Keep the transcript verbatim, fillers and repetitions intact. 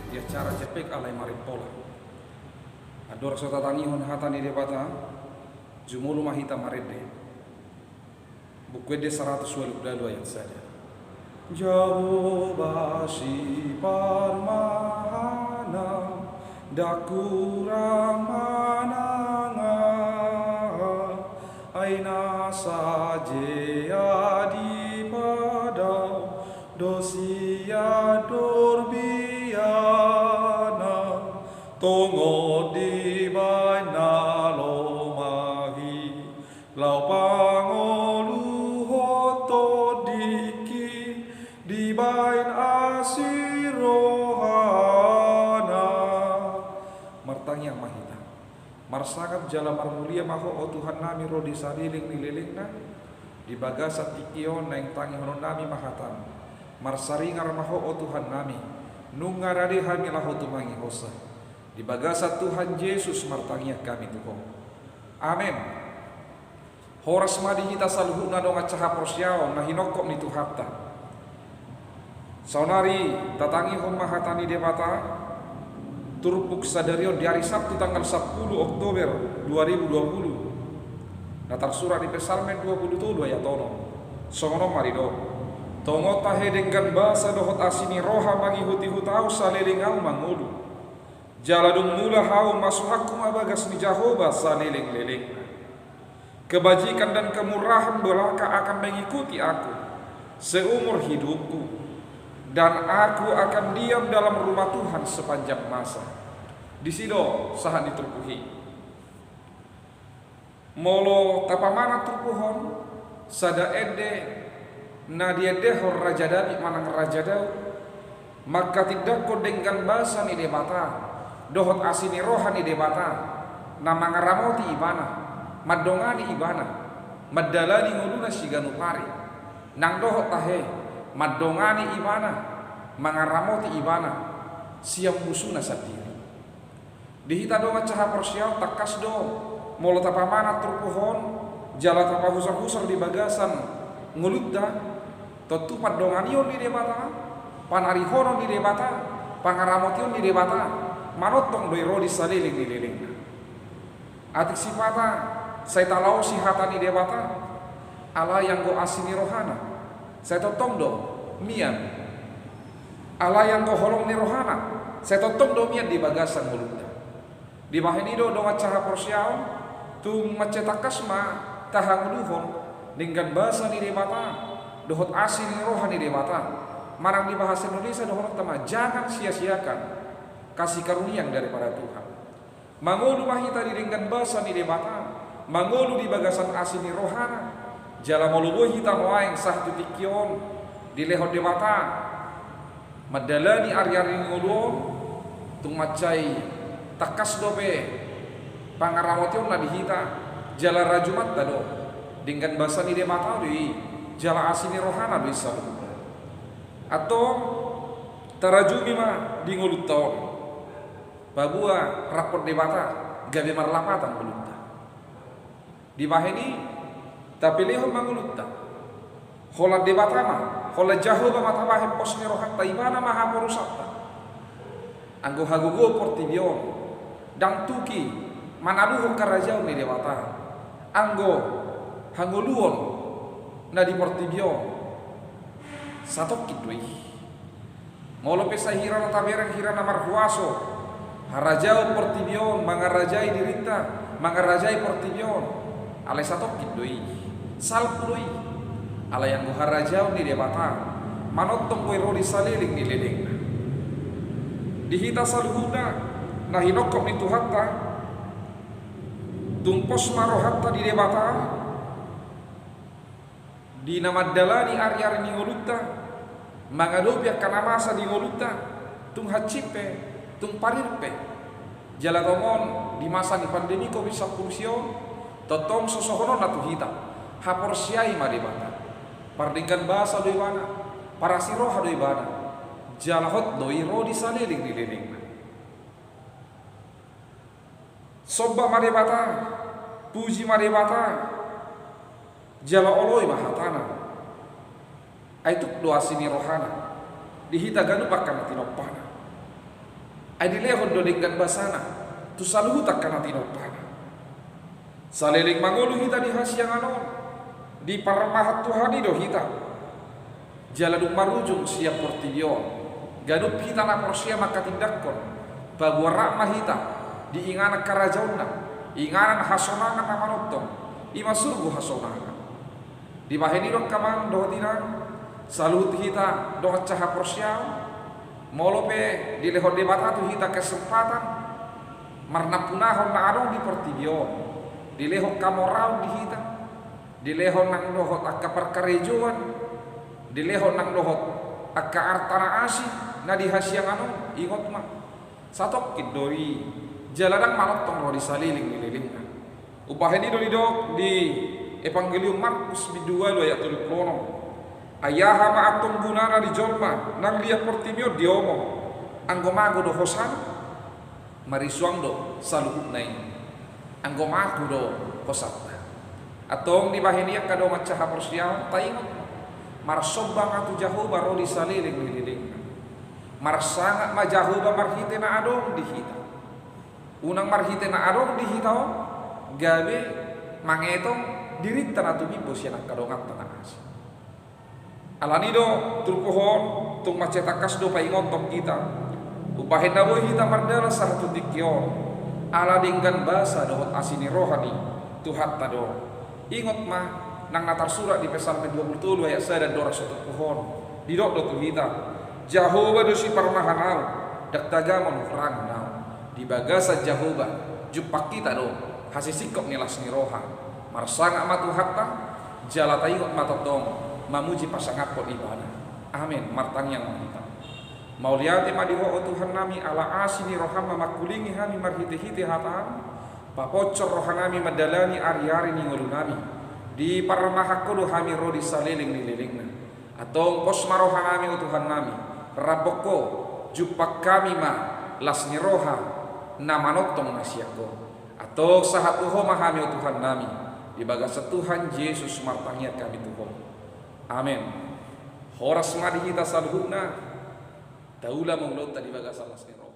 Di acara Jempek alai Marimpola. Andorang so tatangihon hata ni Debata, jumolo ma hita marende. Buku Ende saratus ualu pulu ualu ayat sada. Jahowa siparmahanna, ndang kurang manang aha, ai na sajea di padao do sian dorbiana, tongon dibaen na lomak i laho pangoluhon tondingki, dibaen asi rohana. Martangiang ma hita. Marsangap jala marmulia ma Ho, o Tuhannami, ro di saleleng ni lelengna. Di bagasan tingki on naeng tangihononnami ma hataM. Marsaringar ma Ho, o Tuhannami, nunga rade hami laho tumangihonsa. Di bagasan Tuhan Jesus martangiang hami tu Ho. Amen. Horas ma di hita saluhutna dongan sahaporseaon na hinophop ni Tuhanta. Saonari tatangihon ma hata ni Debata, turpuk sadari on di ari Sabtu tanggal sampulu Oktober dua ribu dua puluh. Na tarsurat di Psalmen dua puluh tolu ayat onom. Songon on ma didok: Tongon tahe denggan basa dohot asi ni roha mangihut-ihut ahu saleleng ahu mangolu. Jala dung mulak ahu, masuhakku ma bagas ni Jahowa saleleng-lelengna. Kebajikan dan kemurahan belaka akan mengikuti aku seumur hidupku, dan aku akan diam dalam rumah Tuhan sepanjang masa. Disi do sahat ni turpuk i. Molo tapamanat turpuk on, sada ende na diendehon Raja Daud manang Raja Daud, manghatindanghon denggan basa ni Debata dohot asi ni roha ni Debata, na mangaramoti ibana, mandongani ibana, mandalani ngoluna siganup ari. Nang dohot tahe, mandongani ibana, mangaramoti ibana sian musuna sandiri. Di hita dongan sahaporseaon tangkas do, molo tapamanat turpuk on, jala tapahusor-husor di bagasan ngolunta, tontu pandonganion ni Debata, panarihonon ni Debata, pangaramotion ni Debata, manongtong do i ro di saleleng ni lelengna. Atik sipata, sai talaosi hata ni Debata, alai anggo asi ni rohana, sai tongtong do mian. Alai anggo holong ni rohana, sai tongtong do mian di bagasan ngolunta. Dibahen i do dongan sahaporseaon, tung mansai tangkas ma tahangoluhon denggan basa ni Debata dohot asi ni roha ni Debata. Manang di bahasa Indonesia dohononta ma, jangan sia-siakan kasih karunia yang daripada Tuhan. Mangolu ma hita di denggan basa ni Debata, mangolu di bagasan asi ni rohana. Jala molo boi hita nuaeng sahat tu tingki on dilehon Debata mandalani ari-ari ni ngolu on, tung mansai tangkas dope pangaramotionna di hita, jala rajumanta do. Denggan basa ni Debata do i, jala asi ni rohana do i saluhutna. Antong, tarajumi ma di ngolunta on. Paboa rap dohot Debata, gabe marlapatan ngolunta. Dibahen i, tapelehon ma ngolunta. Holan Debata ma, holan Jahowa ma tabahen pos ni rohanta, ibana ma haporusanta. Anggo hagogoon portibi on, ndang tuki manaluhon harajaon ni Debata. Anggo hangoluon na di portibi on, satongkin do i. Molo pe sai hira na tabereng, hira na marhuaso, harajaon portibi on, mangarajai dirinta, mangarajai portibi on, alai satongkin do i, salpu do i. Alai anggo harajaon ni Debata, manongtong do i ro di saleleng ni lelengna. Di hita saluhutna na hinophop ni Tuhanta, tung pos ma rohanta di Debata, di na mandalani ari-ari ni ngolunta, mangadopi angka na masa di ngolunta, tung hansit pe, tung parir pe. Jala tongon di masa ni pandemi covid sampulu sia on, tongtong so songon on na tu hita, haporseai ma Debata, pardenggan basa do ibana, parasi roha do ibana, jala hot do i ro di saleleng ni lelengna. Somba ma Debata, puji ma Debata, jala oloi ma hatana. Ai tuk do asi ni rohana di hita ganup angka na tinompana. Ai dilehon do denggan basana tu saluhut angka na tinompana. Saleleng mangolu hita di hasiangan on, diparmahan Tuhan i do hita. Jala dung marujung sian portibi on, ganup hita na porsea manghatindanghon, paboa rap ma hita di inganan harajaonna, inganan hasonangan na manongtong, i ma surgo hasonangan. Dibahen i do angka amang dohot inang, saluhut hita dongan sahaporseaon, molo pe dilehon Debata tu hita kesempatan marnampunahon na adong di portibi on, dilehon hamoraon di hita, dilehon nang dohot angka parkarejoan, dilehon nang dohot angka arta na asing na di hasiangan on, ingot ma, satongkin do i, jala ndang manongtong ro di saleleng ni lelengna. Umbahen i do didok di Evangelium Markus bindu ualu ayat tolu pulu onom. Ai aha ma antong gunana di jolma nang liat portibi on diomong, anggo mago do hosana? Marisuang do saluhutna i, anggo mago do hosanta. Antong dibahen i angka dongan sahaporseaon, taingot ma, marsomba ma tu Jahowa ro di saleleng ni lelengna. Marsangap ma Jahowa marhite na adong di hita. Unang marhite na adong di hita on gabe mangetong dirinta na tumimbo sian angka donganta na asing. Alani do turpuk on tung mansai tangkas do paingothon hita, umbahen na boi hita mardalan sahat tu tingki on, ala denggan basa dohot asi ni roha ni Tuhanta do. Ingot ma nang na tarsurat di Psalmen dua pulu tolu ayat sada, andorang so turpuk on, didok do tu hita, Jahowa do siparmahan ahu, ndang tagamon hurangon ahu. Di bagasan Jahowa jumpang hita do hasisingkop ni las ni roha. Marsangap ma Tuhanta, jala taingot ma tongtong mamuji pasangaphon Ibana. Amen. Martangiang ma hita. Mauliate ma di Ho, o Tuhannami, ala asi ni roham ma mangkulingi hami marhitehite hataM. Paponcor rohanami mandalani ariari ni ngolunami. Diparmahan Ho do hami ro di saleleng ni lelengna. Antong pos ma rohanami, o Tuhannami, rap Ho, jumpang hami ma las ni roha na manongtong na sian Ho. Antong sahat tu Ho ma hami, o Tuhannami, di bagasan Tuhan Jesus martangiang hami tu Ho. Amen. Horas ma di hita saluhutna. Taula ma ulaonta di bagasan las ni roha.